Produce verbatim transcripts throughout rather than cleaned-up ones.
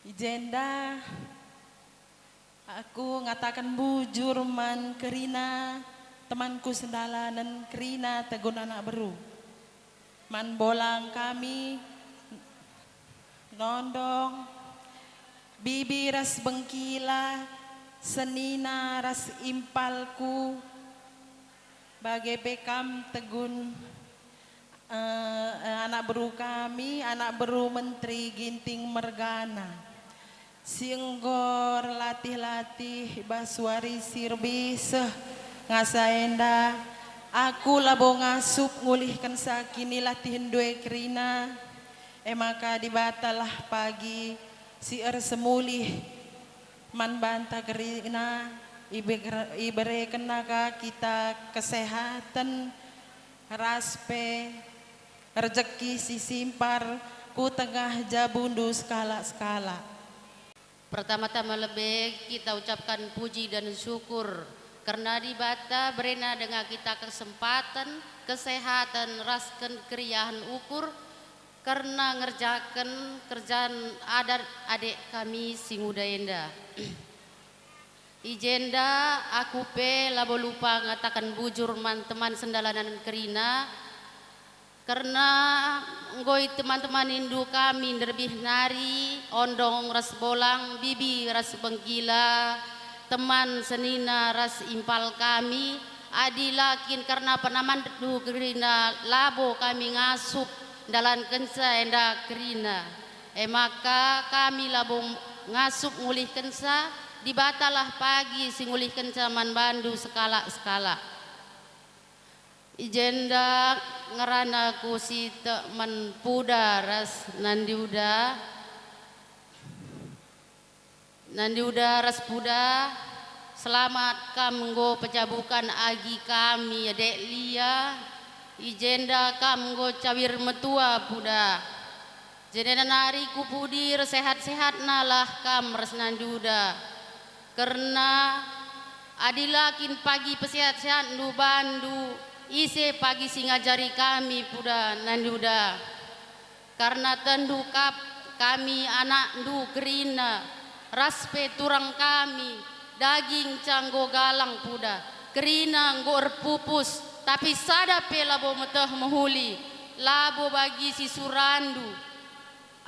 I jenda aku ngataken bujur man kerina temanku sendalanen, kerina Tegun anak beru. Man bolang kami nondong, bibi ras bengkila, senina ras impalku, bage pe kam Tegun, eh, eh, anak beru kami, anak beru Menteri Ginting mergana, si enggo erlatih-latih i bas wari si reh seh ngasa enda. Aku labo ngasup ngulihkenca kinilatihndu e kerina, e maka Dibatalah pagi si ersemulih man banta kerina, ibeger-, iberekenNa ka kita kesehaten ras pe rejeki si simpar ku tengah jabundu sekalak-sekalak. Pertama-tama lebe kita ucapkan puji dan syukur kerna Dibata berena denga kita kesempaten, kesehaten, ras ken-, keriahen ukur kerna ngerjaken kerjan adat adek kami si nguda enda. I jenda aku pe labo lupa ngataken bujur man teman sendalanen kerina, kerna enggo iteman-temanindu kami nderbih nari, ondong ras bolang, bibi ras bengkila, teman senina ras impal kami, adi la kin kerna penamanndu kerina labo kami ngasup ndalankenca enda kerina. E maka kami labo ngasup ngulihkenca, Dibatalah pagi si ngulihkenca man bandu sekalak-sekalak. I jenda ngerana ku si tek man Puda ras Nandiuda. Nandiuda ras Puda, selamat kam enggo pejabuken agi kami adek lia. I jenda kam enggo cawir metua, Puda. Jenena nari ku pudi ersehat-sehatnalah kam ras Nandiuda. Kerna adi la kin pagi pesehat-sehatndu bandu, ise pagi si ngajari kami, Puda, Nandiuda? Kerna tehndu kap kami anakndu kerina, ras pe turang kami, daging ca enggo galang, Puda, kerina enggo erpupus, tapi sada pe labo meteh mehuli, labo bagi si surandu.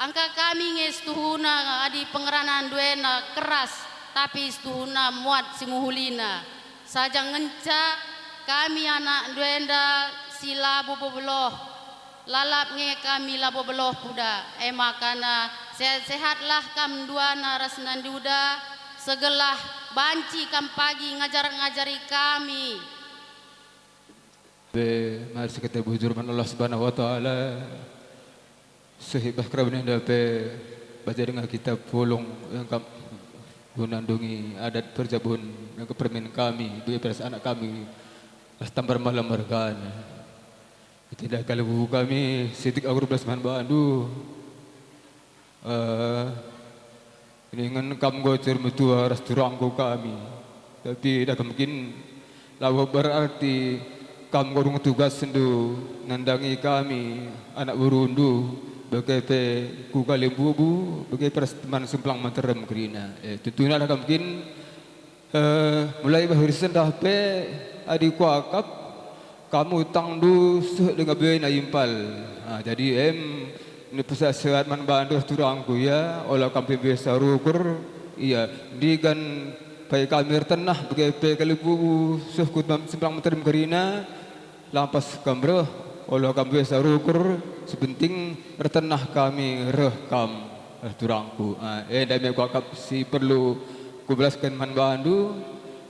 Angka kami nge situhuna adi pengeranandu ena keras, tapi situhuna muat si mehulina. Saja ngenca kami anakndu enda si labo bebeloh, lalap nge kami labo beloh, Puda. E makana sehat-sehatlah kam nduana ras Nandiuda, segelah banci kam pagi ngajar-ngajari kami. Pe mari kita bujur man Allah Subhanahu wa Ta'ala. Seh i bas keraben enda pe bage denga kita pulung engkap guna ndungi adat perjabuhen engkap permen kami, bagi peras anak kami, ras tambar malam mergana. Kita dah kalau kami sitik aku belas man bandu. Eh, ningen kam enggo cawir metua ras turangku kami, tapi dah kam kin labo berarti kam enggo dung tugasndu nandangi kami, anak berundu, bage pe ku Kalimbubu, bage pe ras teman Semplang Menterem kerina. Eh, tentuna dah kam kin Eh, mulai bahir sendah pe adi kuakap, kam utangndu seh denga buena impal. Ah, jadi em, ni pesehat-sehat man bandu turangku, ya, ola kam pe biasa rukur, ya, ndigan pai kami ertenah bage pe Kalimbubu seh ku Semplang Menterem kerina, lampas kam reh, ola kam biasa rukur, si penting ertenah kami reh kam, eh, turangku. Ah, enda me kuakap si perlu kubelasken man bandu,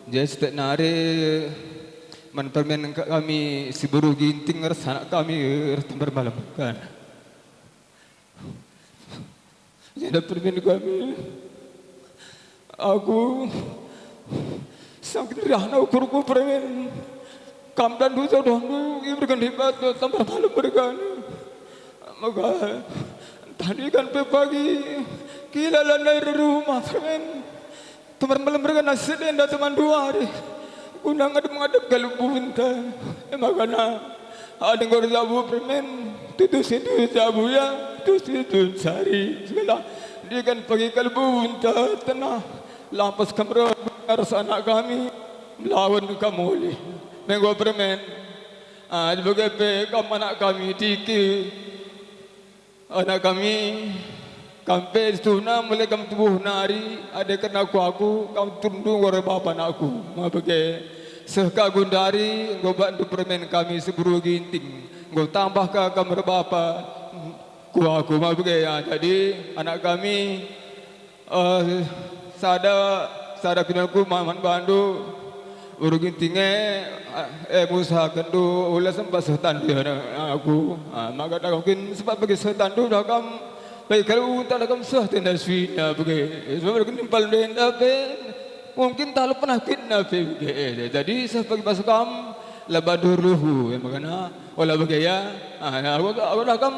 jadi setek nari man permen kami si beru Ginting ras anak kami, eh, reh tambar malam kan. Jenda permen kami. Aku sangkin riahna ukurku permen. Kam dan jodohndu ibereken Dibata tambar malam mergana. Maka tadi kan pe pagi kila lanai rumah permen. Teman malam mergana sedenda teman duari. Guna ngadep-ngadep galuh buhunta. E makana, adi enggo erjabu permen, tutu si tutu jabu ya, tutu si tutu cari. Sebelah, Ikan pagi kalbunta tenah, lampas kam reh ras anak kami, melawan kam ulih. Menggo permen. Ah, bage pe kam anak kami Diki. Anak kami, kam pe situhuna mulai kam tubuh nari, adi kerna aku, aku, kam tundung wari bapa anakku. Ma bage, seh ka gundari, enggo bakndu permen kami si beru Ginting, enggo tambah ka kam erbapa. Ku aku ma bage, ya. Jadi, anak kami, eh, sada, sada pinanku man bandu, beru Ginting e, eh, ngusahakendu ula sempat seh tandu aku. Ah, maka dah mungkin sempat bagi seh tandu dah kam, bagi kalau unta dah kam seh tenda suina bagi. Sebab nimpal enda pe, mungkin talu pernah kitna pe bagi. Eh, jadi seh bagi masuk kam, la badur luhu, ya, makana. Ola bage ya. Ah, aku, aku dah kam,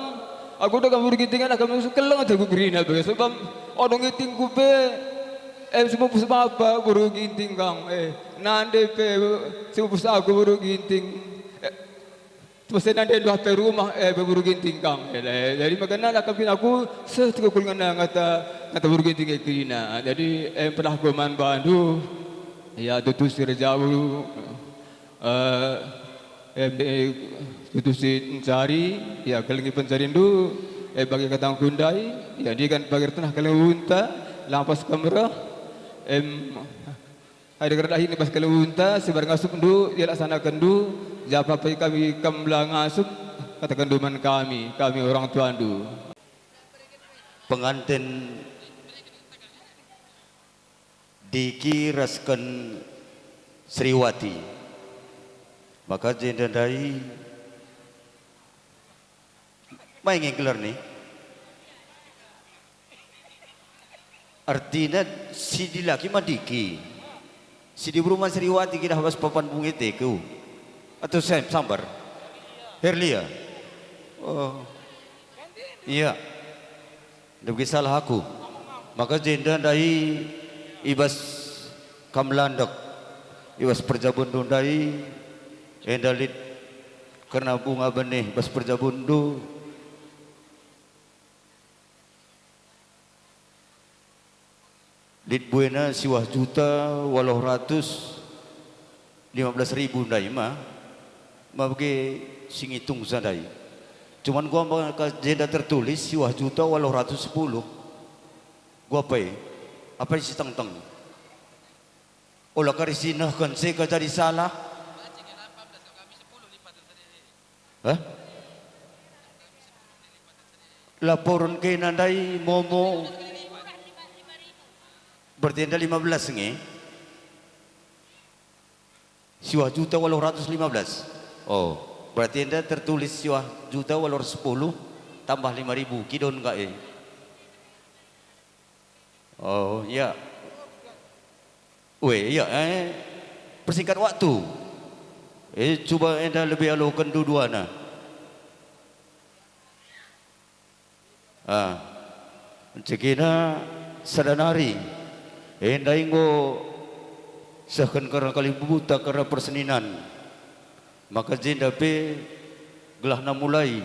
aku dah kam beru Ginting, dah kam keleng ate ku kerina bage. Sebab odong Gintingku pe, eh, semupus bapa beru Ginting kang. Eh, nande pe semupus aku beru Ginting. Eh, terus nande dua pe rumah, eh, beru Ginting kang. Eh, eh, jadi makana dah kam kin aku seh ku ngena ngata, ngata beru Ginting e kerina. Jadi, eh, pedah ku man bandu. Ya, tutus si rejau. Eh, em, eh, tutus si ncari, ya, kelengi pencarindu, eh, bagi katangku ndai, ya, dia kan bagi tenah kaleng unta, lampas kam reh, em, adi kerdahin bas kaleng unta, si bar ngasupndu, ya, laksanakenndu, japa pe kami kam la ngasup, katakenndu man kami, kami orang tuandu. Penganten Diki rasken Sriwati. Maka jenda ndai, mai nge gelarni? Artina si dilaki ma Diki. Si diberu ma Sriwati, kidah bas papan bunga teku. Atau sam-, sambar? Herlia. Oh. Iya. Ndai bagi salah aku. Maka jenda ndai i bas kam landek, i bas perjabundu ndai, enda lit kerna bunga benih bas perjabundu. Lit buena siwah juta waluh ratus lima belas ribu ndai ma, ma bage si ngitungsa ndai. Cuman gua maka jenda tertulis siwah juta waluh ratus sepuluh. Gua pe, apai si tengteng? Ola kari si nehken seh ka jadi salah. Hah? Laporen kena ndai momo. Berarti enda lima belas nge? Siwah juta waluh ratus lima belas. Oh, berarti enda tertulis siwah juta waluh ratus sepuluh tambah lima ribu. Kidon enggak, eh? Oh, ya. Weh, ya, eh. Persingkat waktu. Eh, cuba enda lebe aloken duduana. Ah. Encekina sada nari. Enda enggo sehken kerna kalimbubuta kerna perseninan. Maka jenda pe gelahna mulai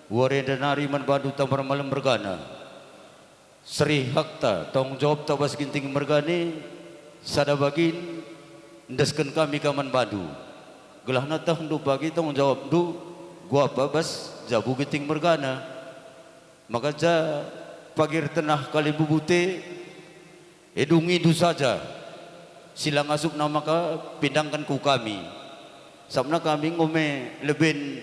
wari enda nari man bandu tambar malem mergana. Serihakta tanggung jawabta bas Ginting mergana, sada bagin endesken kami ka man bandu. Gelahna tehndu bagi tanggung jawabndu guapa bas jabu Ginting mergana. Maka ja pagi ertenah kalimbubute, edungindu saja, si la ngasupna maka pindangken ku kami. Sabna kami enggo me leben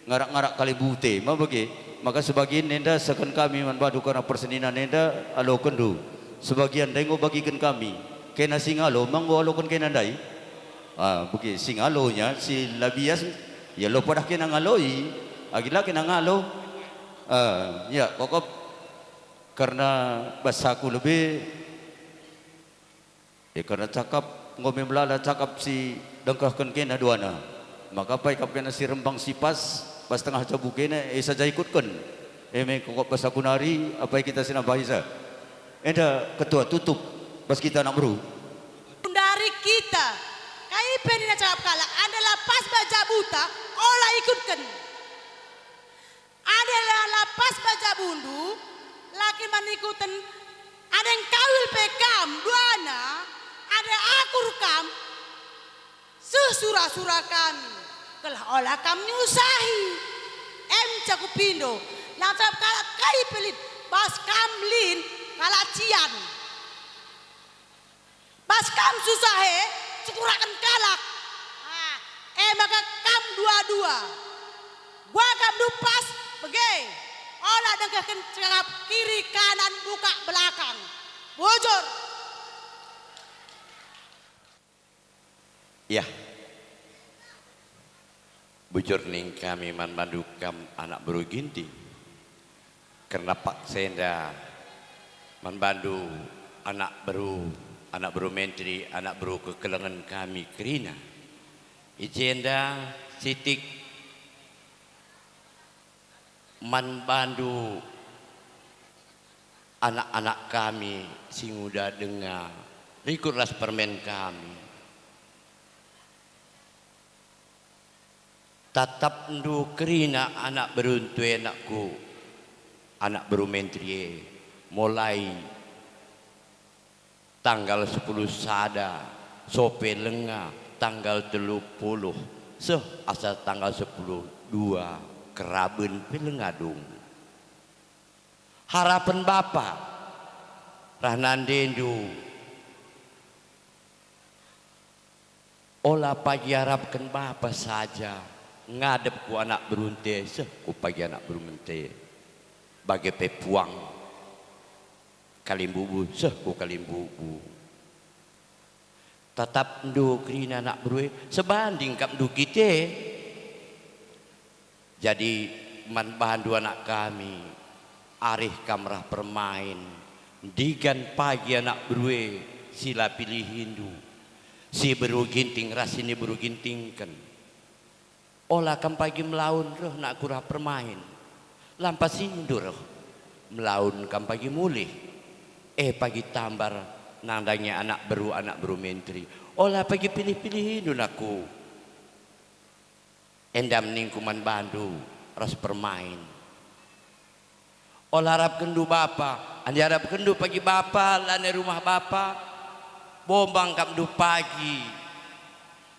ngarak-ngarak kalimbute, ma bage, maka sebagian enda sehken kami man bandu kerna perseninan enda alokenndu. Sebagian ndai enggo bagiken kami. Kena si ngalo, ma enggo aloken kena ndai? Ah, bage, si ngalonya, si la bias, ya lo padah kena ngaloi. Agi la kena ngalo. Ah, ya, kokop. Kerna basaku lebe, eh, kerna cakap enggo me melala cakap si dengkehken kena duana. Maka apai kap kena si rembang si pas, bas tengah jabu kena, eh, saja ikutken. E me kokop basaku nari, apai kita si nambahi sa. Enda ketua tutup, bas kita anak beru. Gundari kita, kai pe nina cakap kalak, enda la pas ba jabuta, ola ikutken. Adi la pas ba jabundu, Ake manikuten, adi engkawil pe kam duana, adi akur kam, seh sura-sura kami, gelah ola kam nyusahi. Em cakupindo, lantaran kalak kai pe lit, bas kam lit kalak cian. Bas kam susah e, sukuraken kalak. Ah, e maka kam dua-dua. Buah kam dupas, bage. Ola dengkehken cengap kiri kanan, buka belakang. Bujur. Yah. Bujur ning kami man bandu kam anak beru Ginting. Kerna paksa enda man bandu anak beru, anak beru menteri, anak beru kekelengen kami kerina. I jenda sitik man bandu anak-anak kami si nguda denga rikut ras permen kami. Tatapndu kerina anak beruntu e nakku, anak beru menteri e, mulai tanggal sepuluh sada, sope lenga tanggal telu puluh, seh asa tanggal sepuluh dua, keraben pe lenga dung. Harapen bapa rah nandendu. Ola pagi arapken bapa saja, ngadep ku anak berunta e, seh ku pagi anak berunta e. Bage pe puang kalimbubu, seh ku kalimbubu. Tatapndu kerina anak beru e, sebanding kap ndu kite. Jadi man bandu anak kami, arih kam rah permain, ndigan pagi anak beru e si la pilihindu, si beru Ginting ras si niberu Gintingken. Ola kam pagi melaun reh nakku rah permain, lampa sindu reh, melaun kam pagi mulih, e pagi tambar nandangi anak beru, anak beru menteri. Ola pagi pilih-pilihindu nakku. Enda ningku man bandu ras permain. Ola arapkenndu bapa, adi arapkenndu pagi bapa, lanai rumah bapa, bombang kapndu pagi,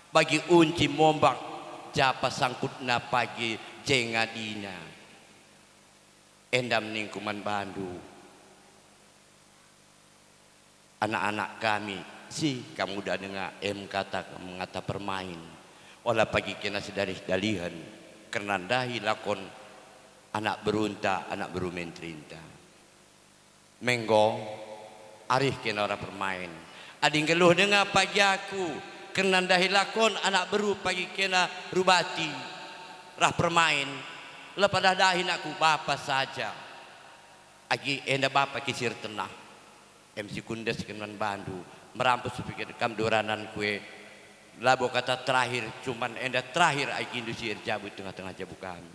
bagi unci mombang, japa sangkutna pagi jengadina. Enda ningku man bandu. Anak-anak kami, si kam nguda denga, em kata kam ngata permain. Ola pagi kena sidarih-dalihen, kerna ndahi lakon anak berunta, anak beru menterinta. Menggo, arih kena ola permain. Adi nggeluh denga pagi aku, kerna ndahi lakon anak beru pagi kena rubati rah permain, la padah dahin aku bapa saja. Agi enda bapa kisir tenah. Em si kundesken man bandu, merampus pikir kam duranan kue, labo kata terakhir, cuman enda terakhir agindu si erjabu tengah-tengah jabu kami.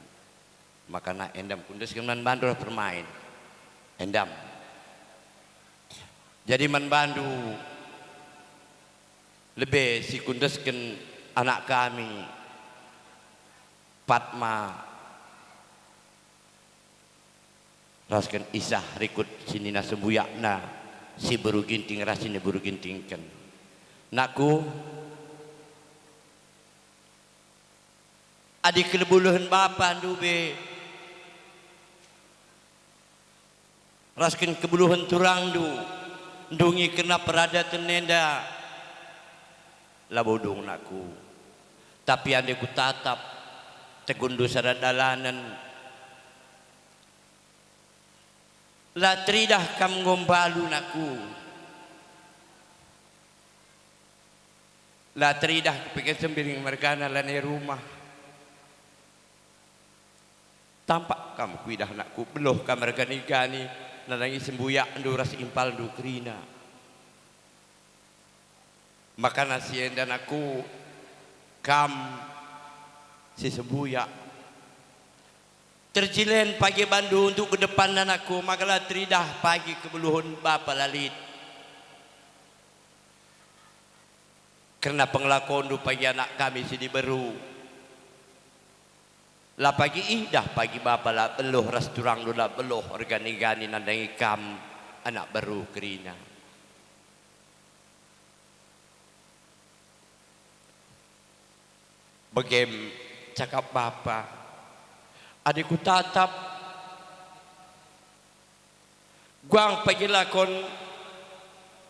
Makana endam kundesken man bandu rah permain. Endam. Jadi man bandu lebe si kundesken anak kami, Patma, rasken Isah rikut senina sembuyakna, si beru Ginting ras si niberu Gintingken. Nakku, adi kebulihen bapa ndube rasken kebulihen turangndu ndungi kerna peradaten enda, labo dung nakku. Tapi adi kutatap teguhndu sada dalanen, la teridah kam enggo mbalu nakku. La teridah kupikir sembiring mergana lanai rumah. Tampak kam kuidah nakku, beluh kam ergani-gani, nandangi sembuyakndu ras impalndu kerina. Makana si enda nakku, kam si sembuyak. Terjilen pagi bandu untuk ke depanna nakku, maka la teridah pagi kebulihen bapa la lit. Kerna pengelakondu pagi anak kami si diberu. La pagi idah pagi bapa la beluh ras turangndu la beluh ergani-gani nandangi kam anak beru kerina. Begem cakap bapa, adi kutatap, guang pagi lakon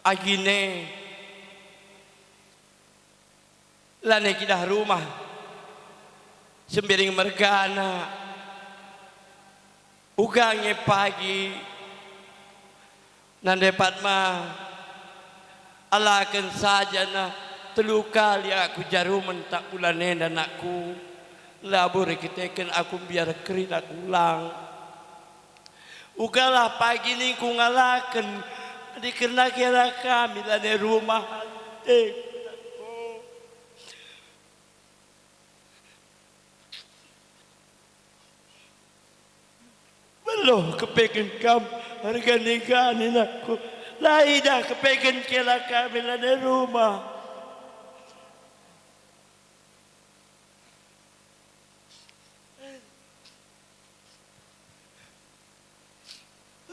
agine, lanai kidah rumah, sembiring mergana, uga nge pagi, nande Patma, alaken saja nah telu kali aku jarumen tak bulan enda nakku, labo erkiteken aku mbiar kerina kulang. Ugalah pagi ningku ngalaken, adi kerna kela kami lanai rumah ate. Beluh kepeken kam ergani-gani nakku, la idah kepeken kela kami lanai rumah.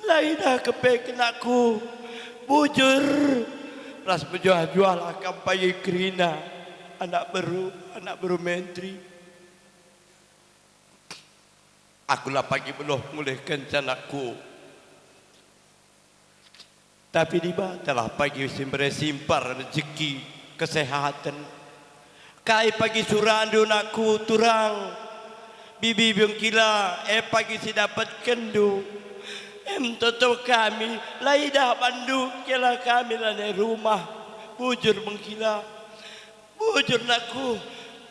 La idah kepeken aku, bujur ras mejuah-juahlah kam pagi kerina, anak beru, anak beru menteri. Aku la pagi beluh ngulihkenca anakku. Tapi Dibatalah pagi si mbere simpar rejeki, kesehaten. Kai pagi surandu nakku turang, bibi bengkila, e pagi si dapetkenndu. Em toto kami, la idah bandu kela kami lanai rumah. Bujur bengkila. Bujur nakku,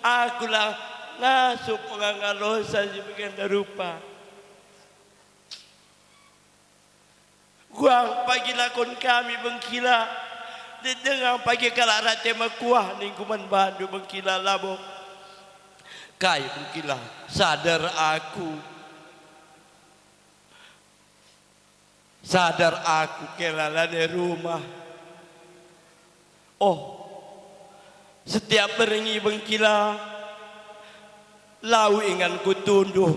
aku la ngasup ngangalosa si bagenda rupa. Guang pagi lakon kami bengkila, lit denga pagi kalak rate mekuah ningku man bandu bengkila labo. Kai bengkila, sadar aku. Sadar aku kela lanai rumah. Oh, setiap berngi bengkila, lau inganku tunduh,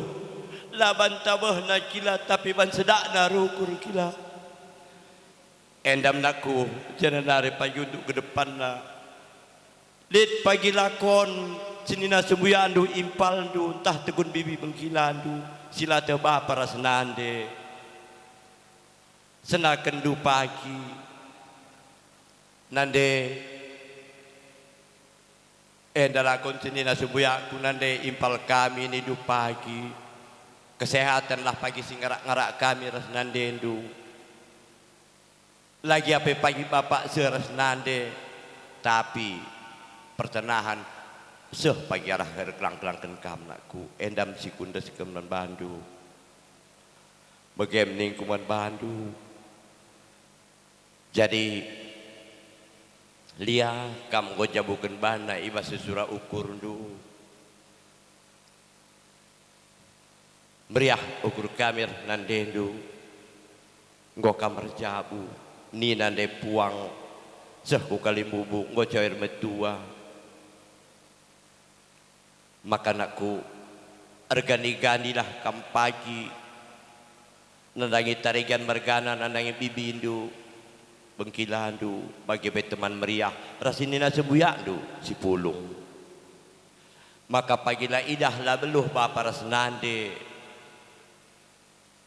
la ban tabehna kila, tapi ban sedakna rukur kila. Endam nakku, janah nari pagi untuk ke depanna. Lit pagi lakon senina sembuyakndu, impalndu, ntah tegun bibi bengkilandu, si la teh bapa ras nande. Senakenndu pagi, nande. Enda lakon senina sembuyakku nande, impal kami nindu pagi. Kesehatenlah pagi si ngarak-ngarak kami ras nandendu. Lagi ape pagi bapak seh ras nande, tapi pertenahen seh pagi arah erkelang-kelangken kam nakku, endam si kuendesken man bandu. Begem ningku man bandu. Jadi, lia kam enggo jabuken bana i bas sesura ukurndu. Meriah ukur kami ras nandendu, enggo kam erjabu, nina nande puang, seh ku kalimbubu, enggo cair metua. Maka nakku, ergani-ganilah kam pagi, nandangi Tarigan mergana, nandangi bibindu, bengkilandu, bage pe teman meriah, ras senina sembuyakndu si pulung. Maka pagi la idah la beluh bapa ras nande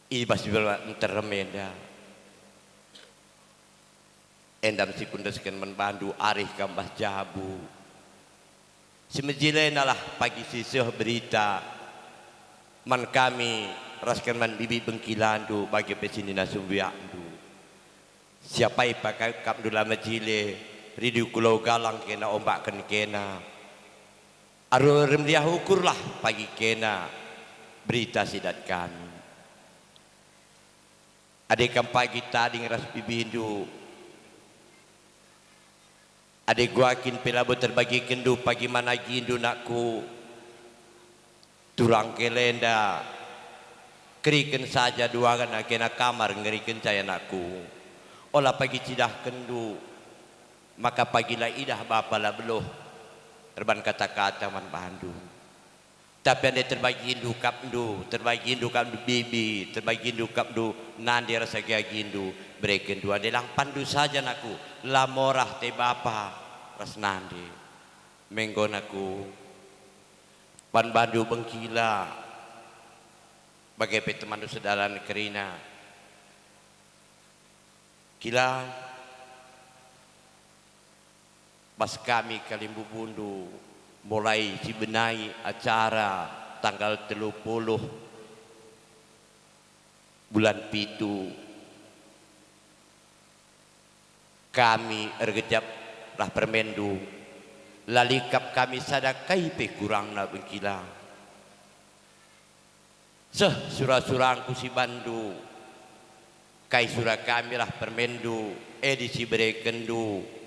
i bas bela nterem enda. Endam si kuendesken man bandu arih kam bas jabu. Si mejilenalah pagi si seh berita man kami ras ken man bibi bengkilandu bage pe senina sembuyakndu. Siapai pakakapndu la mejile, ridu ku Lau Galang kena ombakken kena. Aru ermeriah ukurlah pagi kena berita si dat kami. Adi kam pagi tading ras bibindu, adi guakin pe labo terbagikenndu pagi man agindu nakku, turang kela enda, keriken saja duana kena kamar ngerikenca anakku. Ola pagi cidahkenndu, maka pagi la idah bapa la beluh erban kata-kata man bandu. Tapi ande terbagindu kapndu, terbagindu kapndu bibi, terbagindu kapndu nande ras agi-agindu, berekenndu ande lang panndu saja anakku, la morah te bapa ras nande. Menggo anakku, pan bandu bengkila, bage pe temanndu sedalan kerina. Kila, bas kami kalimbubundu mulai sibenai acara tanggal telu puluh bulan pitu, kami ergejap ras permenndu, la lit kap kami sada kai pe kurangna bengkila. Seh sura-surangku si bandu, kai sura kami ras permenndu, e di si berekenndu.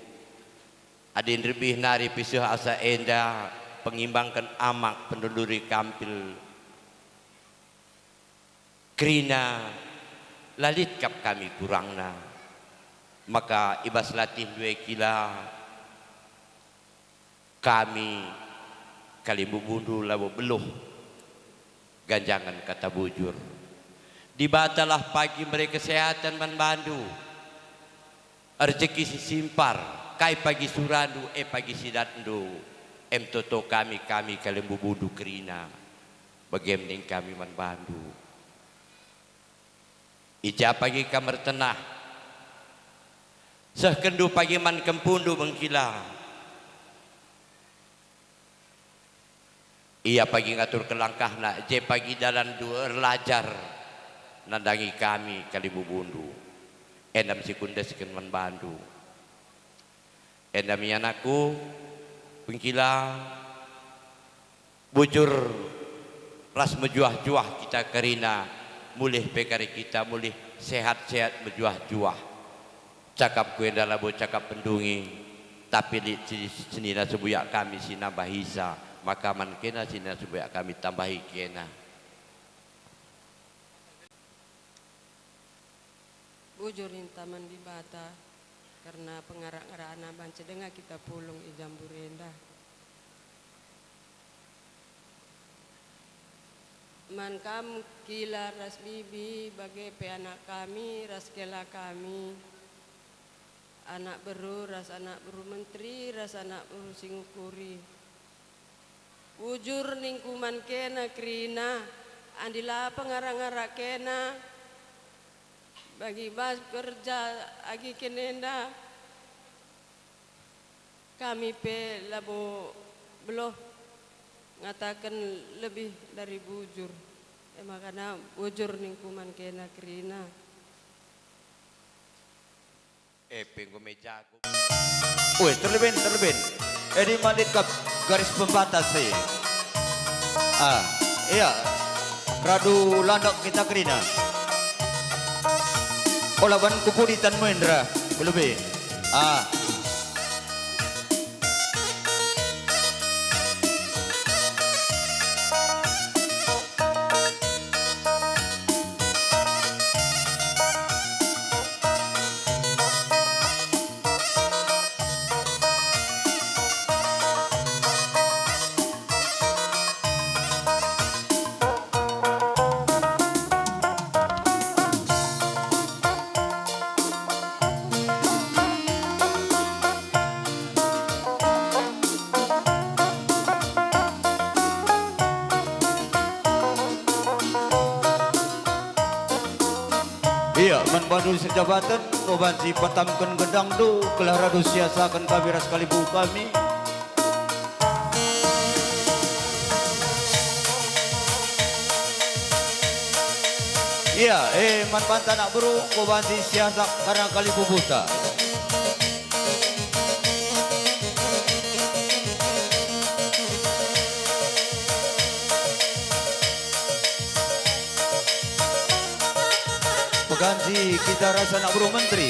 Adi nderbih nari pe seh asa enda pengimbangken amak penduduri kampil. Kerina la lit kap kami kurangna. Maka i bas latihndu e kila, kami kalimbubundu labo beluh ganjangen kata bujur. Dibatalah pagi mere kesehaten man bandu, rejeki si simpar, kai pagi surandu, e pagi sidatndu, em toto kami, kami kalimbubundu kerina, bagem ning kami man bandu. I ja pagi kam ertenah, sehkenndu pagi man kempundu bengkila. Ia pagi ngaturken langkahna, je pagi dalanndu erlajar nandangi kami kalimbubundu. Enda me si kuendesken man bandu. Enda me anakku, bengkila, bujur ras mejuah-juah kita kerina, mulih pe kari kita mulih sehat-sehat mejuah-juah. Cakapku enda labo cakap pendungi, tapi lit si senina sembuyak kami si nambahisa, maka man kena senina sembuyak kami tambahi kena. Bujur ninta man Dibata, kerna pengarak-ngarakna banci denga kita pulung i Jambur enda. Man kam kila ras bibi, bage pe anak kami ras kela kami, anak beru ras anak beru menteri ras anak beru singukuri. Bujur ningku man kena kerina, adi la pengarak-ngarak kena bagi bas kerja agi kenenda, kami pe labo beluh ngataken lebih dari bujur. E makana bujur ningku man kena kerina. E pe enggo me jago. Ue, terleben, terleben. Adi ma lit kap garis pembatas e. Ah, ia. Radu landok kita kerina. Ola ban ku pudi tan mendra, ku lebe. Ah. Ia, man bandu sejabaten, no banci patamken gendangndu, gelah radu siasaken kami ras kalimbubu kami. Ia, e, man banta anak beru, enggo banci siasak kerna kalimbubuta. Peganji kita ras anak beru menteri.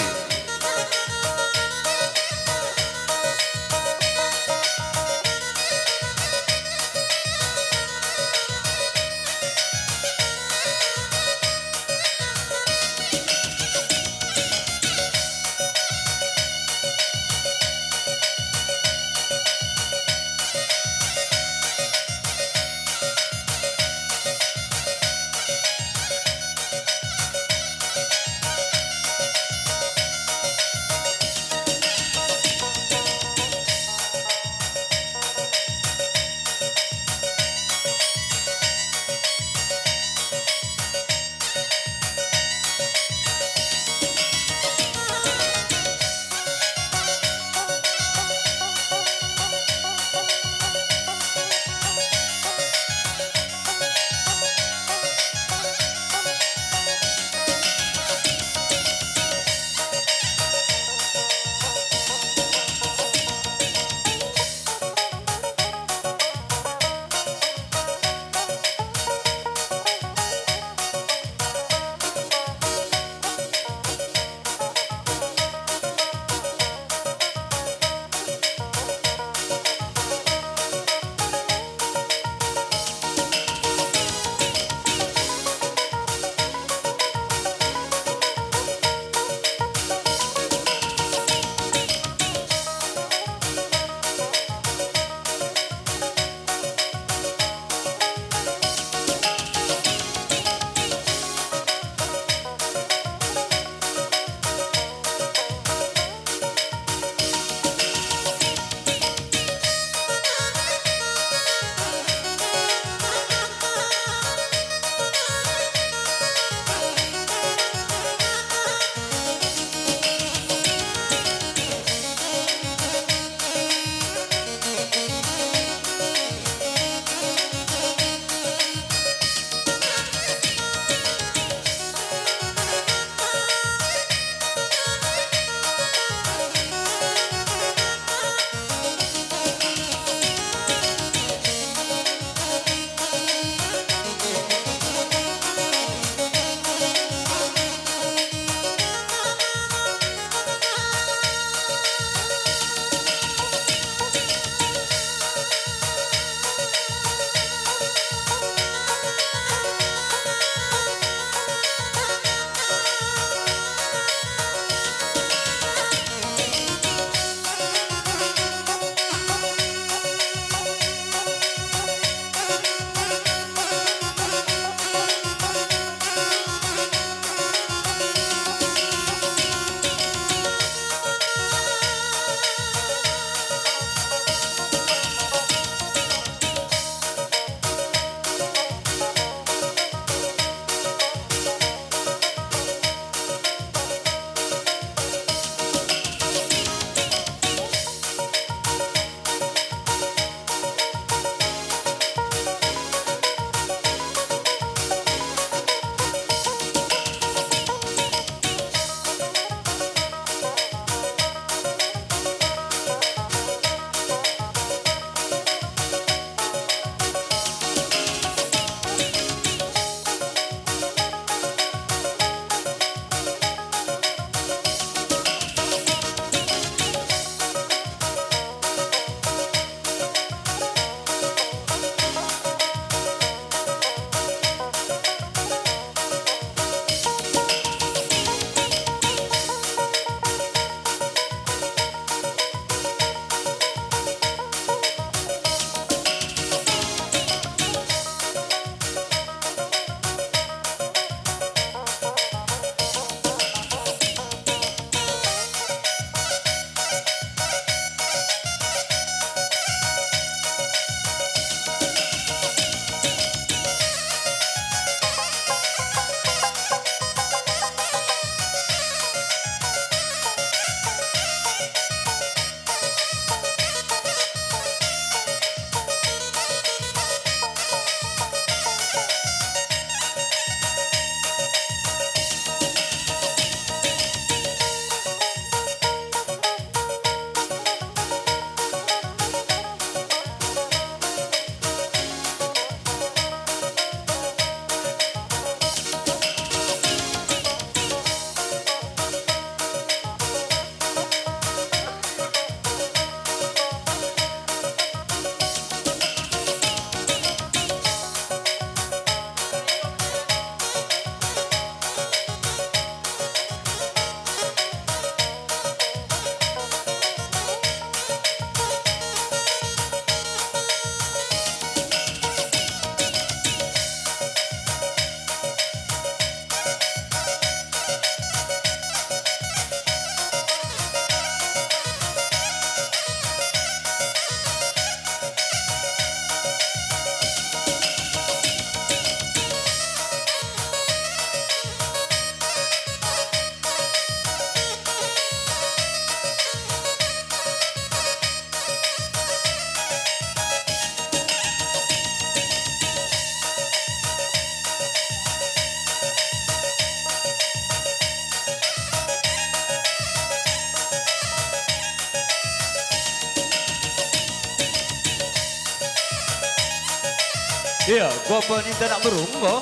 Iya, kuga pe ninta anak beru, enggo?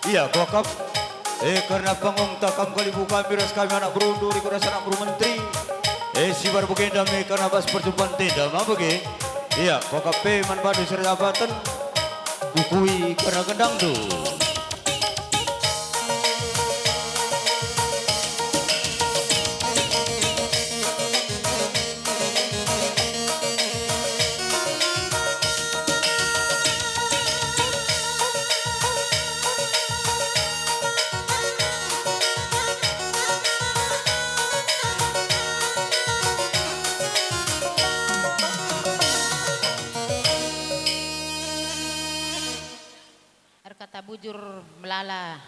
Iya, kuakap. Eh, kerna pangungta kam kalimbubu kami ras kami anak berundu, rikut ras anak beru menteri. Eh, sibar bagenda me kerna bas perjumpanta enda, ma bage? Iya, kuakap pe man bandu si erdapaten, kukui kerna gendangndu. Erkata bujur melala.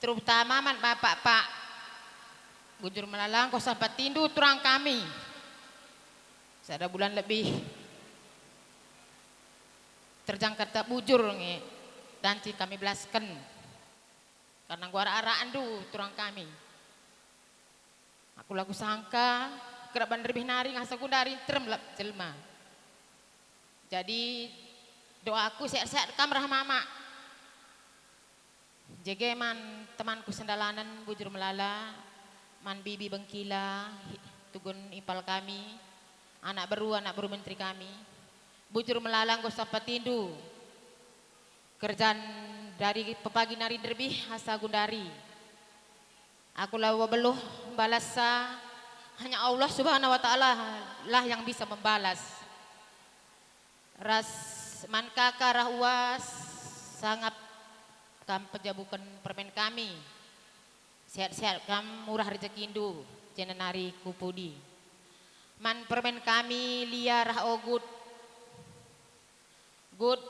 Terutama man bapak, Pak. Bujur melala enggo sampatindu turang kami. Sada bulan lebih terjang kata bujur nge, danci kami belasken. Karena enggo arak-arakndu turang kami. Aku la kusangka, keraban rebih nari ngasa gundari nterem lap jelma. Jadi, doaku sehat-sehat kam rah mama. Jage man temanku sendalanen bujur melala, man bibi bengkila, hi-, tugun impal kami, anak beru, anak beru menteri kami. Bujur melala enggo sampatindu. Kerjan dari pepagi nari nderbih asa gundari. Aku la beluh mbalasa, hanya Allah Subhanahu wa Ta'ala lah yang bisa membalas. Ras man kaka rah uas, sangap kam pejabuken permen kami. Sehat-sehat kam murah rejekindu, jenari ku pudi. Man permen kami Lia rah Ogut. Good,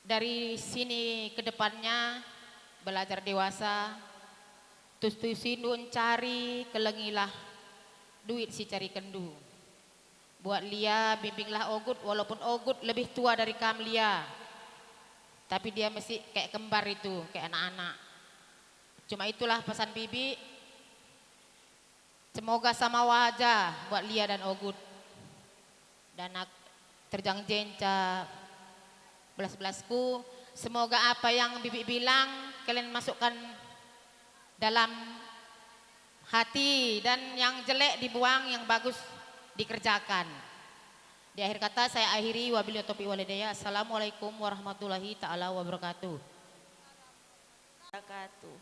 dari sini ke depannya belajar dewasa, tusi-tusindu encari, kelengilah duit si carikenndu. Buat Lia, bimbinglah Ogut, walaupun Ogut lebih tua dari kam, Lia. Tapi dia masih kayak kembar itu, kayak anak-anak. Cuma itulah pesan bibi. Semoga sama wajah buat Lia dan Ogut. Dan ak-, terjang jenca belas-belasku, semoga apa yang bibi bilang kalian masukkan dalam hati dan yang jelek dibuang, yang bagus dikerjakan. Di akhir kata saya akhiri, wabillahi taufiq wal hidayah. Assalamualaikum warahmatullahi taala wabarakatuh. Wabarakatuh.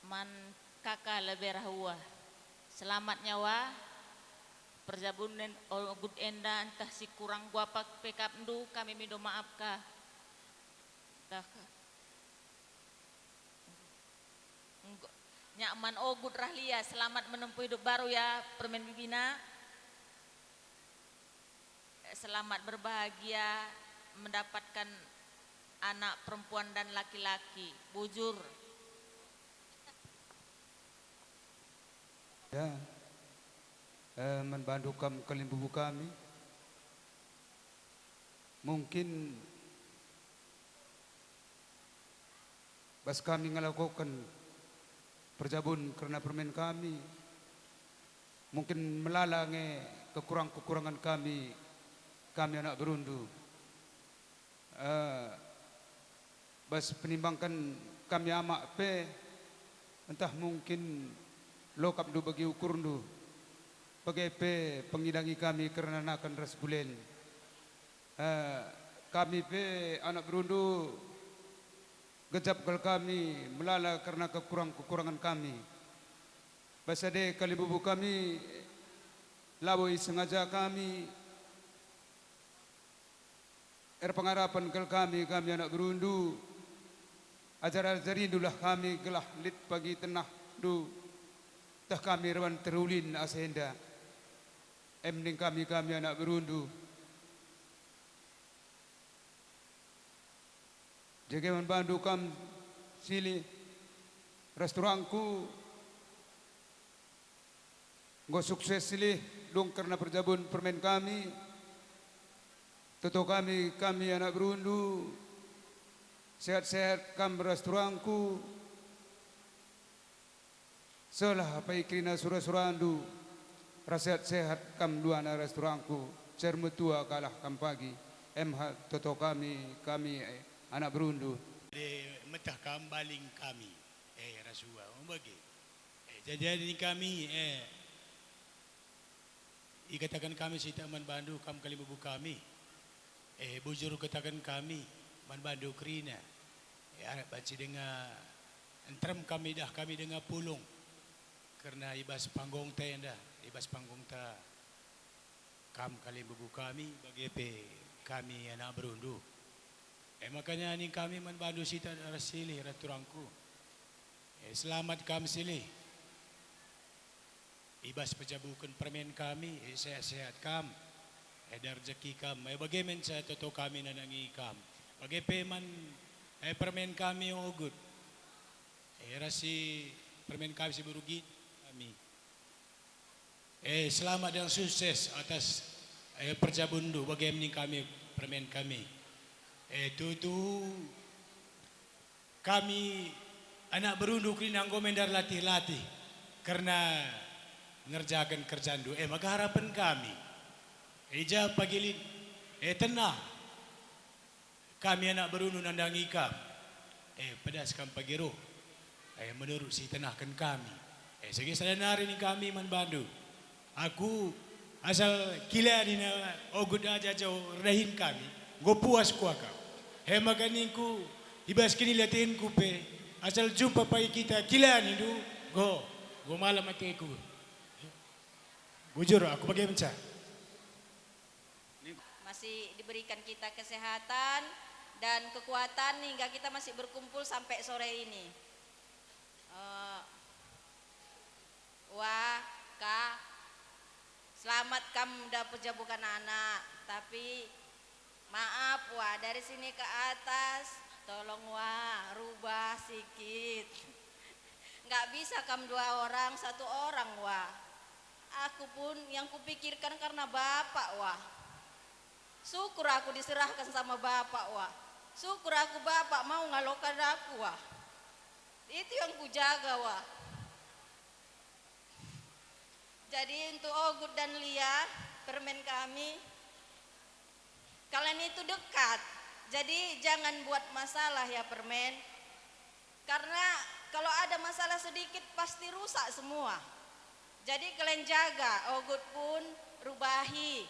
Man kaka lebe rah uah. Selamat nyawa. Perjabunen Ogut enda ntah si kurang guapak pe kapndu, kami mindo maap ka. Dah ka. Enggo, nyak man Ogut rah Lia, selamat menempuh hidup baru ya, permen bibina. Selamat berbahagia mendapatkan anak perempuan dan laki-laki. Bujur. Ya, eh, man bandu kam kalimbubu kami. Mungkin bas kami ngelakoken perjabun kerna permen kami, mungkin melala nge kekurang-kekurangan kami, kami anak berundu. Eh, bas penimbangken kami amak pe, ntah mungkin lokapndu bagi ukurndu, bage pe pengidangi kami kerna naken ras gulen. Eh, kami pe anak berundu, gejap kal kami melala kerna kekurang-kekurangan kami. Bas ade kalimbubu kami, labo isengaja kami, erpengarapen kal kami, kami anak berundu, ajar-ajarindulah kami gelah lit pagi tenahndu, teh kami erban terulin asa enda. Em ning kami, kami anak berundu. Jage man bandu kam silih ras turangku, enggo sukses silih dung kerna perjabun permen kami. Toto kami, kami anak berundu, sehat-sehat kam ras turangku. Sehlah apai kerina sura-surandu. Rasehat-sehat kam duana ras turangku, cermetua kalah kam pagi, em ha toto kami, kami, eh, anak berundu. Adi meteh kam baling kami, eh, ras ua, um, bage. Eh, jadi, jadi kami, eh, ikataken kami sita man bandu, kam kalimbubu kami. Eh, bujur kataken kami man bandu kerina. Eh, arah banci denga nterem kami dah kami denga pulung. Kerna i bas panggungta enda, i bas panggungta kam kalimbubu kami, bage pe kami anak berundu. E maka nina kami man bandu sita ras silih ras turangku. E, selamat kam silih. I bas pejabuken permen kami, e, sehat-sehat kam. E, dan rejeki kam, e, bage me nca toto kami nandangi kam. Bage pe man, e, permen kami Ogut. E, ras si permen kami si beru Gin kami. E, selamat dan sukses atas, e, perjabunndu bage me nina kami permen kami. E, tuhu kami anak berundu kerina enggo me ndarlatih-latih kerna ngerjaken kerjandu. E, maka harapen kami. E, ja pagi lit, e, tenah. Kami anak berundu nandangi kam. E, pedas kam pagi reh. E, menurut si tenahken kami. E, sege sada nari nina kami man bandu. Aku asal kila nina Ogut aja jo erdahin kami, enggo puas kuakap. E maka ningku, i bas kinilatenku pe, asal jumpa pagi kita kila nindu, enggo, enggo malem ateku. Bujur, aku bage me nca. Masih diberikan kita kesehatan dan kekuatan hingga kita masih berkumpul sampai sore ini. Eh, Wah, Kak, selamat kam dapat jabukan anak, tapi maaf, Wah, dari sini ke atas, tolong, Wah, rubah sikit. Nggak bisa kam dua orang, satu orang, Wah. Aku pun yang kupikirkan karena Bapak, Wah. Syukur aku diserahkan sama Bapak, Wah. Syukur aku Bapak mau ngaloken aku, Wah. Itu yang kujaga, Wah. Jadi untuk Ogut dan Lia, permen kami, kalian itu dekat. Jadi jangan buat masalah ya, permen. Karena kalau ada masalah sedikit, pasti rusak semua. Jadi kalian jaga, Ogut pun rubahi.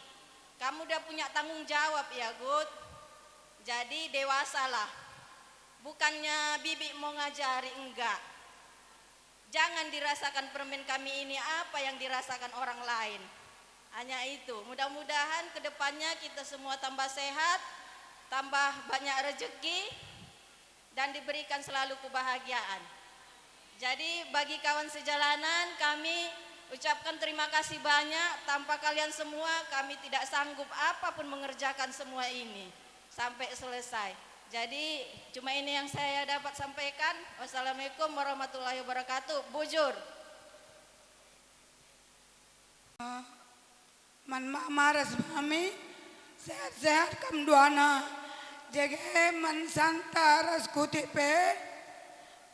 Kamu udah punya tanggung jawab ya, Gut. Jadi dewasalah. Bukannya bibi mau ngajari, enggak. Jangan dirasakan permen kami ini apa yang dirasakan orang lain. Hanya itu, mudah-mudahan ke depannya kita semua tambah sehat, tambah banyak rezeki, dan diberikan selalu kebahagiaan. Jadi, bagi kawan sejalanan, kami ucapkan terima kasih banyak. Tanpa kalian semua, kami tidak sanggup apapun mengerjakan semua ini sampai selesai. Jadi, cuma ini yang saya dapat sampaikan. Wassalamualaikum warahmatullahi wabarakatuh. Bujur. Man mama ras mami, sehat-sehat kam duana. Jage man Santa ras Kutik pe,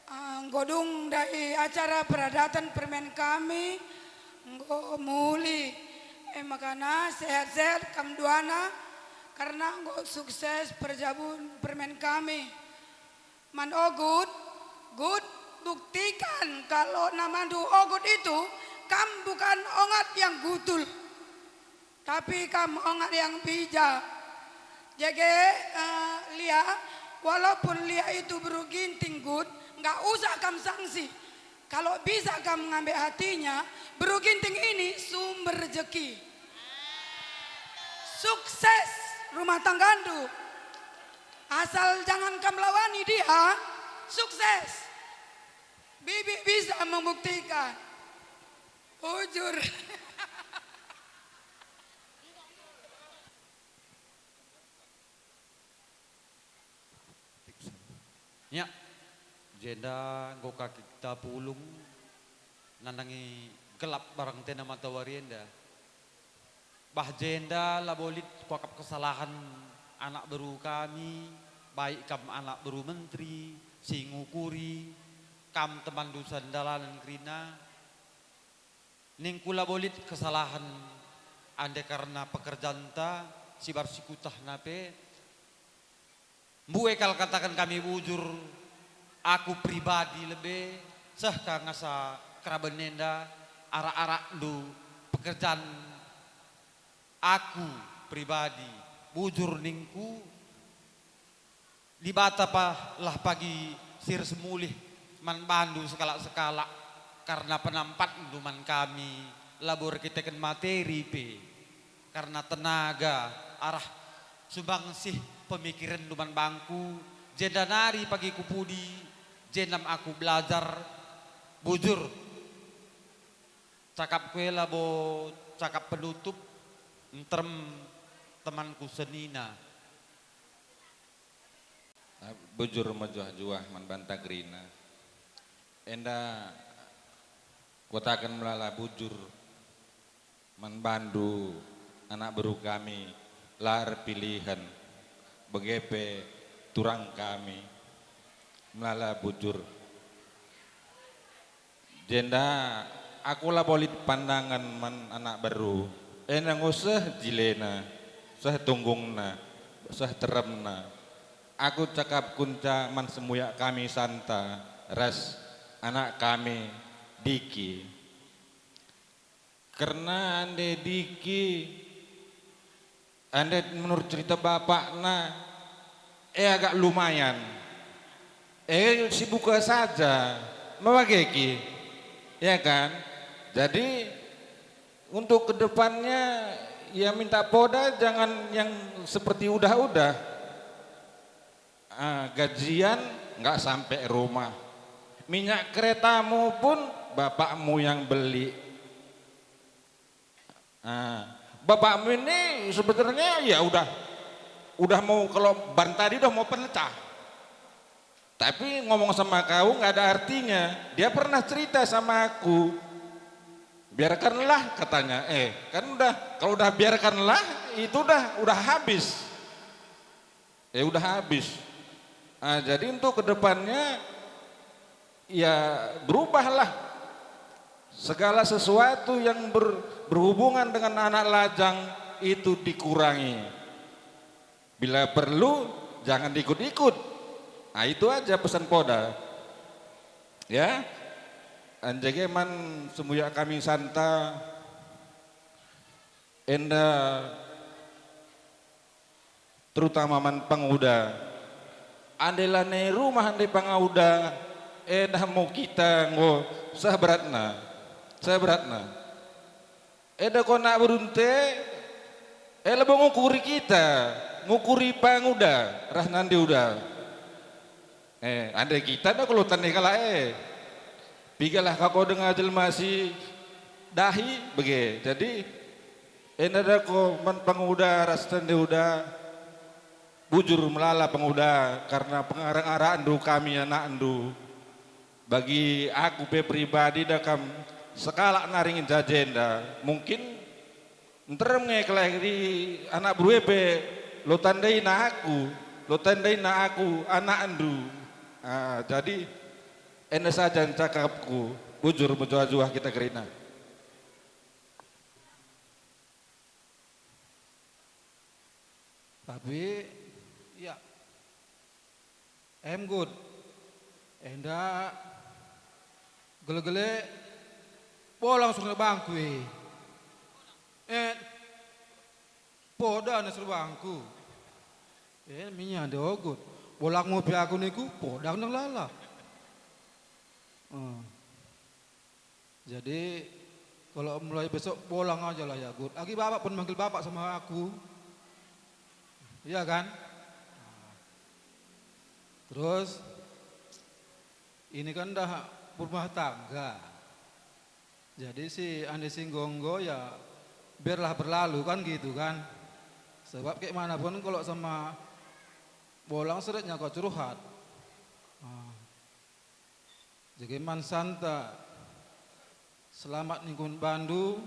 ah, enggo dung ndai acara peradaten permen kami, enggo muli. E makana sehat-sehat kam duana, karena enggo sukses perjabun permen kami. Man Ogut, Gut, buktikan kalau namandu Ogut itu, kam bukan ongat yang gutul, tapi kam ongat yang bijak. Jage, eh, Lia, walaupun Lia itu beru Ginting, Gut, nggak usah kam sangsi. Kalau bisa kam ngambil hatinya, beru Ginting ini sumber rejeki. Sukses rumah tanggandu. Asal jangan kam lawani dia, sukses. Bibi bisa membuktikan. Bujur. Ya, jenda enggo ka kita pulung nandangi gelap barang tena matawari enda. Bah jenda labo lit kuakap kesalahan anak beru kami, baik kam anak beru menteri, si ngukuri, kam temanndu sandalanen kerina. Ningku labo lit kesalahen, ande kerna pekerjanta si baru sikutahna pe. Mbue kal kataken kami bujur, aku pribadi lebe seh ka ngasa keraben enda, arak-arakndu pekerjan aku pribadi, bujur ningku, Dibata pa lah pagi si ras mulih man bandu sekalak-sekalak, kerna penampatndu man kami, labo erkiteken materi pe, kerna tenaga, arah sumbangsih pemikirenndu man bangku, jenda nari pagi kupudi, jenam aku belajar bujur. Cakapku e labo cakap penutup, nterem temanku senina. Bujur mejuah-juah man banta kerina. Enda kukataken melala bujur man bandu anak beru kami, la erpilihen, bage pe turang kami, melala bujur. Jenda aku labo lit pandangen man anak beru, enda enggo seh jilena, seh tunggungna, seh teremna. Aku cakap kenca man sembuyak kami Santa ras anak kami Diki. Kerna ande Diki, ande menurut cerita bapakna, e agak lumayan. E, si buka saja, mewageki, ya kan? Jadi, untuk kedepannya, ya minta poda jangan yang seperti udah-udah. Ah, gajian nggak sampai rumah. Minyak keretamu pun bapakmu yang beli. Ah, bapakmu ini sebenarnya ya udah, udah mau, kalau ban tadi udah mau pecah. Tapi ngomong sama kau nggak ada artinya. Dia pernah cerita sama aku. "Biarkanlah," katanya. Eh, kan udah, kalau udah biarkanlah, itu udah, udah habis. Eh, udah habis. Ah, jadi untuk kedepannya, ya, berubahlah. Segala sesuatu yang ber-, berhubungan dengan anak lajang itu dikurangi. Bila perlu, jangan diikut-ikut. Ah, itu aja pesan poda. Ya, anjege man sembuyak kami Santa, enda terutama man panguda. Ande lanai rumah ande panguda, e dah mo kita enggo seh beratna, seh beratna. Eda ko anak berunte, e labo ngukuri kita, ngukuri panguda ras nande uda. Eh, ande kita da kalo tande kalak e. Pigalah kako denga jelma si dahi bage. Jadi, enda da ko man panguda ras tande uda, bujur melala panguda, karna pengarak-arakndu kami anakndu. Bagi aku pe pribadi da kam sekalak nari ngenca jenda. Mungkin Nterem nge kelahi anak beru e pe, lo tandaina aku, lo tandaina aku anakndu. Ah, jadi enda saja cakapku, bujur mejuah-juah kita kerina. Tapi, ya, Em, Gut. Enda gele-gele bolang surna bangku e. Eh, poda na surna bangku. Eh, minya nde ogut. Bolangmu pe aku niku, poda nang lala. Eh. Jadi, kalau mulai besok bolang aja lah ya, Gut. Agi bapak pun manggil bapak sama aku. Iya kan? Terus, ini kan dah berumah tangga. Jadi si ande si enggo-enggo ya biarlah berlalu kan gitu kan. Sebab kayak mana pun kalau sama bolang seretnya kau curhat. Ah. Jage man Santa, selamat ningkun bandu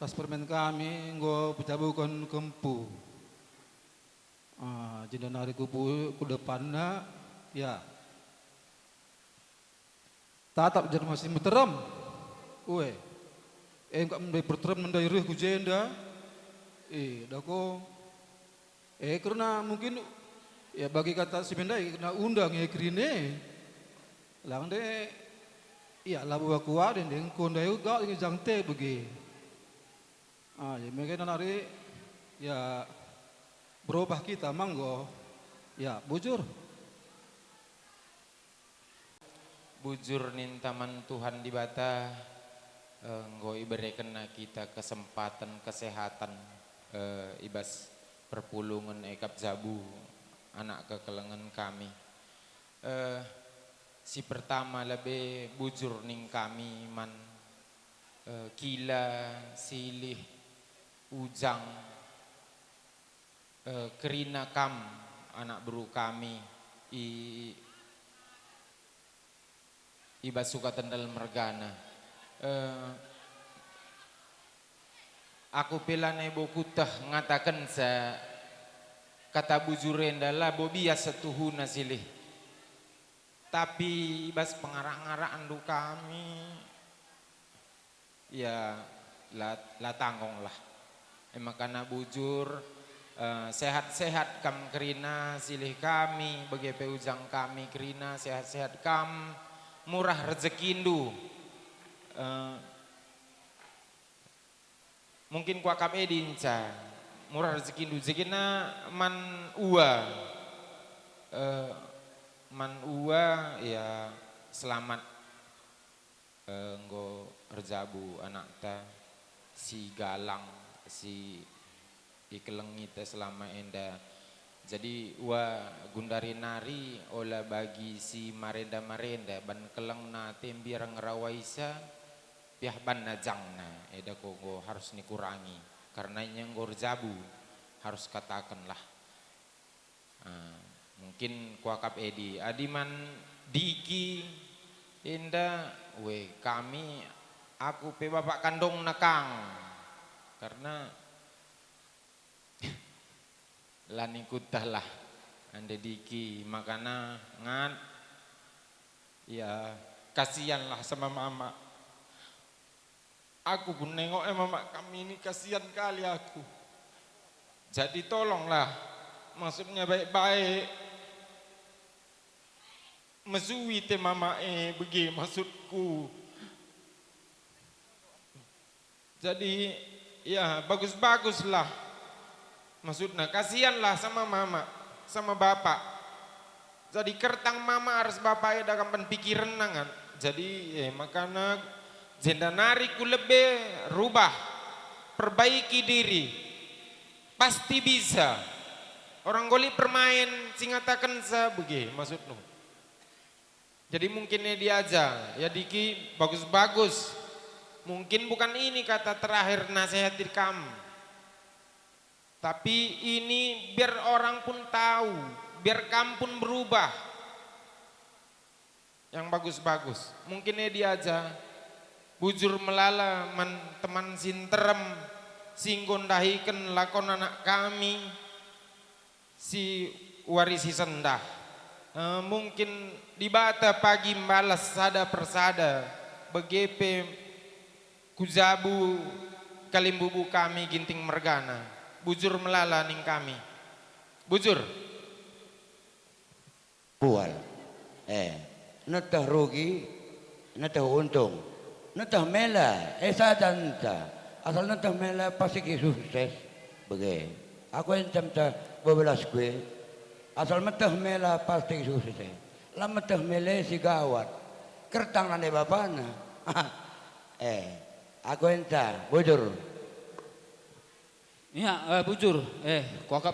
ras permen kami enggo pejabuken kempu. Ah, jenda nari kupu-, ku depanna, ya. Tatap jelma si meterem. Ue. E, enggo me ndai perterem ndai reh ku jenda. E, dako. E, kerna mungkin, ya, bagi kata si mendai, kerna undang e kerina e. Lang de, ya, labo aku ade de, engko ndai uga nge jang te bage. Ah, ya, mega nari, ya, berubah kita, manggo. Ya, bujur. Bujur ninta man Tuhan Dibata, eh, enggo iberekenNa kita kesempaten, kesehatan, eh, i bas perpulungen e kap jabu, anak kekelengen kami. Eh, si pertama lebe bujur ning kami man, eh, Kila, Silih, Ujang, eh, kerina kam anak beru kami i, i bas sukaten dalam mergana. Eh, aku pe lanai bo kuteh ngatakenca kata bujur enda labo bias setuhuna Silih. Tapi i bas pengarak-ngarakndu kami, ya, la, la tanggonglah. E makana bujur, eh, sehat-sehat kam kerina Silih kami, bage pe Ujang kami kerina, sehat-sehat kam, murah rejekindu. Eh, mungkin kuakap e dinca, murah rejekindu, jegena man ua. Eh, man ua, ya, selamat. Eh, enggo erjabu anakta si galang, si ikelengi ta selama enda. Jadi, ua gundari nari ola bagi si marenda-marenda ban kelengna ate mbiar ngerawaisa, piah banna jangna, eda ko enggo harus nikurangi, karna ia enggo erjabu, harus katakenlah. Ah, mungkin kuakap edi. Adi man Diki enda, weh, kami, aku pe bapak kandongna kang. Karna la nikutahlah ande Diki, makana ngat, ya, kasianlah sama mama. Aku pun nengok e mama kami ini kasian kali aku. Jadi tolonglah, maksudnya baik-baik. Mesui te mama e bage maksudku. Jadi, ya, bagus-baguslah. Maksudna, kasianlah sama mama, sama bapak. Jadi kertang mama ras bapa eda kam ban pikirenna ngan. Jadi, eh, makana jenda nari ku lebe rubah, perbaiki diri. Pasti bisa. Orang goli permain si ngatakenca bage maksudnu. Jadi mungkin e diaja, ya Diki, bagus-bagus. Mungkin bukan ini kata terakhir nasihati kam. Tapi ini biar orang pun tahu, biar kam pun berubah. Yang bagus-bagus. Mungkin e diaja, bujur melala man teman si nterem, si enggo ndahiken lakon anak kami, si wari si sendah. Eh, mungkin Dibata pagi mbalas sada persada, bage pe ku jabu kalimbubu kami Ginting mergana. Bujur melala ning kami. Bujur. Pual. Eh, neteh rugi, neteh untung, neteh mela, eh, sada enta. Asal neteh mela pasti ki sukses. Bage. Aku enta enta bebelas kue. Asal meteh mela pasti ki sukses, eh. La meteh mela si gawat. Kertang nande bapana. Eh, aku enta, bujur. Iya, eh, bujur. Eh, kuakap.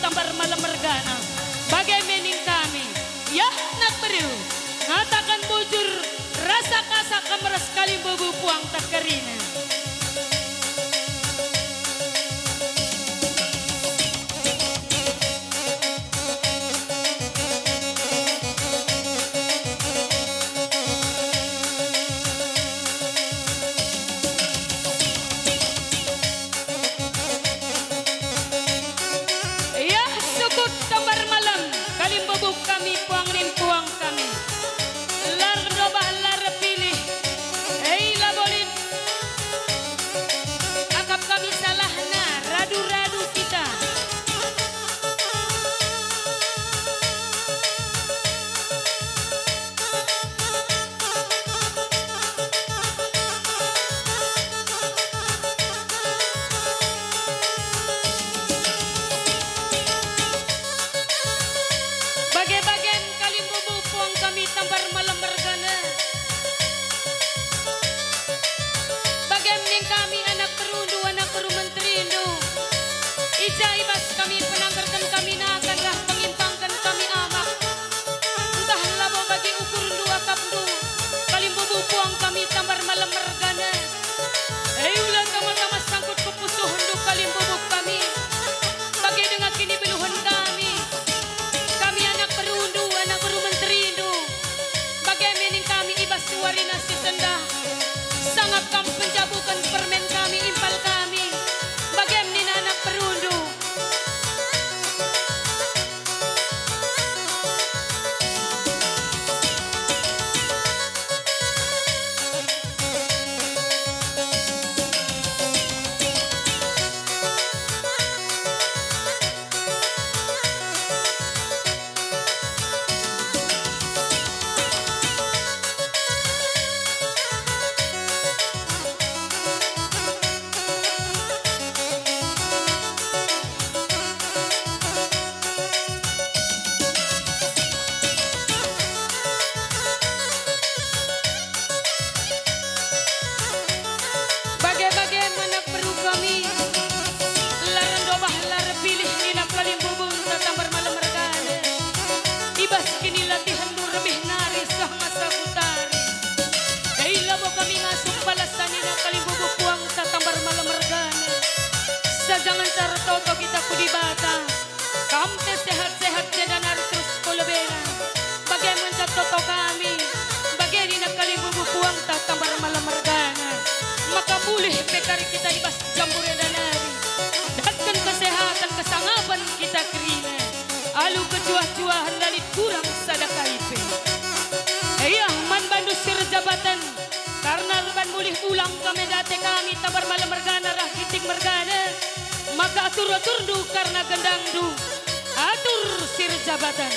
Tambar Malem mergana, bage me ning kami, yah anak beru, ngataken bujur, rasa kasak kam ras kalimbubu puangta kerina. Yah, sukut Tambar Malem, kalimbubu kami, puang nin puang kami. La erdobah, la erpilih. Hei, labo lit akap kami salahna, radu-radu kita. Bage-bagen kalimbubu puang kami Tambar Malem mergana. Bage me ning kami anak berundu, anak beru menterindu. I ja i bas kami penanggerken kami nakan rah pengimpangken kami amak. Ntah labo bagi ukurndu akapndu, kalimbubu puang kami Tambar Malem mergana. Hei, ula tama-tama sangkut ku pusuhndu kalimbubu kami. Bage denga kinibeluhen kami. Kami anak berundu, anak beru menterindu. Bage me ning kami i bas warina si sendah. Sangap kam penjabuken permen kami, impal kami. Bage me nina anak berundu. Bage-bage anak beru kami, la erdobah, la erpilih nina kalimbubu Tambar Malem mergana. I bas kinilatihenNdu rebih nari seh masa kutari. Dai labo kami ngasup balasan nina kalimbubu puangta Tambar Malem mergana. Saja ngenca ertoto kita ku Dibata. Kam pe sehat-sehat jenda nari terus ku lebena. Bage me ngenca toto kami, bage nina kalimbubu puangta Tambar Malem mergana. Maka mulih pe kari kita i bas jambur enda nari. Datken kesehaten, kesangapen kita kerina. Alu kecuah-cuahen la lit kurang sada kai pe. Iah man bandu si erjabaten. Karna erban mulih ulang kam enda ate kami Tambar Malem mergana rah Ginting mergana, maka atur-aturndu karna gendangndu, atur si erjabaten.